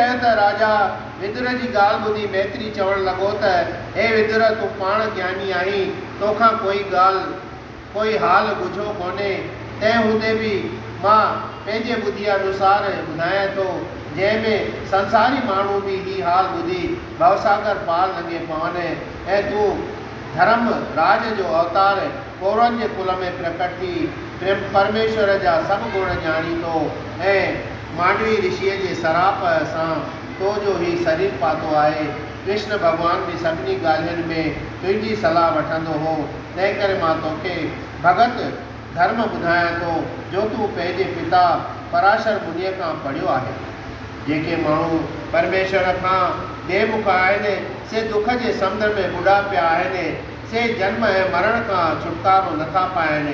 چيو ته راجا ودر جي ڳالهه ٻڌي ميتري چوڻ لڳو ته هي ودر تون پاڻ گياني آهين، توکان ڪوئي ڳالهه، ڪوئي حال ڳجهو ڪونهي، تنهن هوندي به مان پنهنجي ٻڌيء انوسار ٻڌايان ٿو، جنهن ۾ سنساري ماڻهو به هي حال ٻڌي ڀوساگر پار لنگهي پون ۽ تون ڌرم راج جو اوتار ڪورون جي ڪل ۾ پرڪٽ ٿي پرميشور جا سڀ گڻ ڄاڻين ٿو ۽. مانڊوي رشيء جي سراپ سان تو جو هي سرير پاتو آهي. ڪرشن ڀڳوان به سڀني ڳالهين ۾ تنهنجي صلاح وٺندو هو، تنهنڪري مان توکي ڀڳت ڌرم ٻڌايان ٿو، جو تون پنهنجي پتا پراشر منيء کان پڙهيو آهي. جيڪي ماڻهو پرميشور کان بي مک آهن، سي دک جي سمنڊ ۾ ٻڏا پيا آهن. سي جنم ۽ مرڻ کان ڇوٽڪارو نه ٿا پائن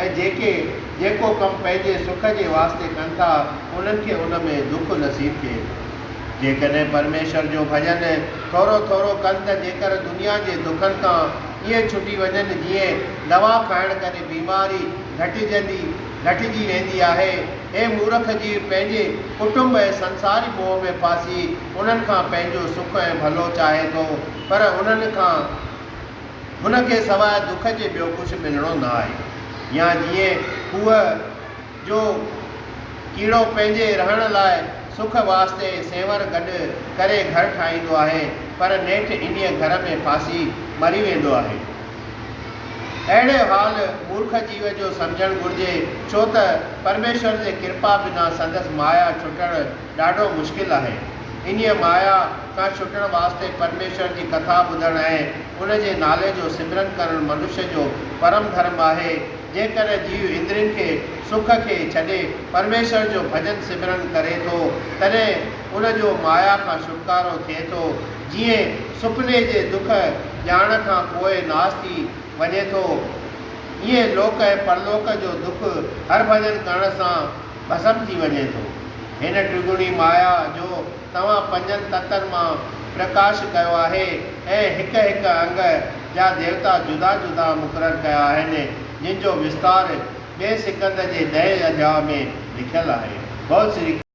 ۽ جيڪي جيڪو ڪم پنهنجي سک جي واسطي ڪن ٿا، انهن کي ان ۾ دک نصيب ٿئي ٿو. جيڪڏهن پرميشور جو ڀڄن ٿورو ٿورو ڪن ته جيڪر دنيا جي دکن کان ائين ڇٽي وڃن جيئن دوا کائڻ ڪري بيماري گهٽجندي گهٽجي ويندي آهي. اي مورک جيو پنهنجي ڪٽنب ۽ سنساري موهه ۾ ڦاسي انهن کان پنهنجو سک ۽ ڀلو چاهي ٿو پر انهن کان هن کي سواء دک جي ٻيو ڪجهه ملڻو نه آهي. يا جيئن کوهه جو ڪيڙو پنهنجي رهڻ لاء سک واسطي سينور گڏ ڪري گهر ٺاهيندو آهي، پر نيٺ انهيء گهر ۾ ڦاسي مري ويندو آهي. اهڙي حال مورک جيو جو سمجهڻ گهرجي، ڇو ته پرميشور جي ڪرپا بنا سندس مايا ڇٽڻ ڏاڍو مشڪل آهي. انهيء مايا کان ڇٽڻ واسطي پرميشور جي ڪٿا ٻڌڻ ۽ ان جي نالي جو سمرن ڪرڻ منش جو پرم ڌرم آهي. جيڪڏهن جيو اندرين کي سک کي ڇڏي پرميشور جو ڀڄن سمرن ڪري ٿو، تڏهن ان جو مايا کان ڇوٽڪارو ٿئي ٿو. جيئن سپني جي دک ڄاڻ کان پوء ناس ٿي وڃي ٿو، ائين لوڪ ۽ پرلوڪ جو دک هر ڀڄن ڪرڻ سان ڀسم ٿي وڃي ٿو. هن ٽرگڻي مايا جو توهان پنجن تتن مان پرڪاش ڪيو آهي ۽ هڪ هڪ انگ جا ديوتا جدا جدا مقرر ڪيا آهن، جن جو وستار ٻئي سڪند جي ڏهين اڌياء ۾ لکيل آهي. بول سري.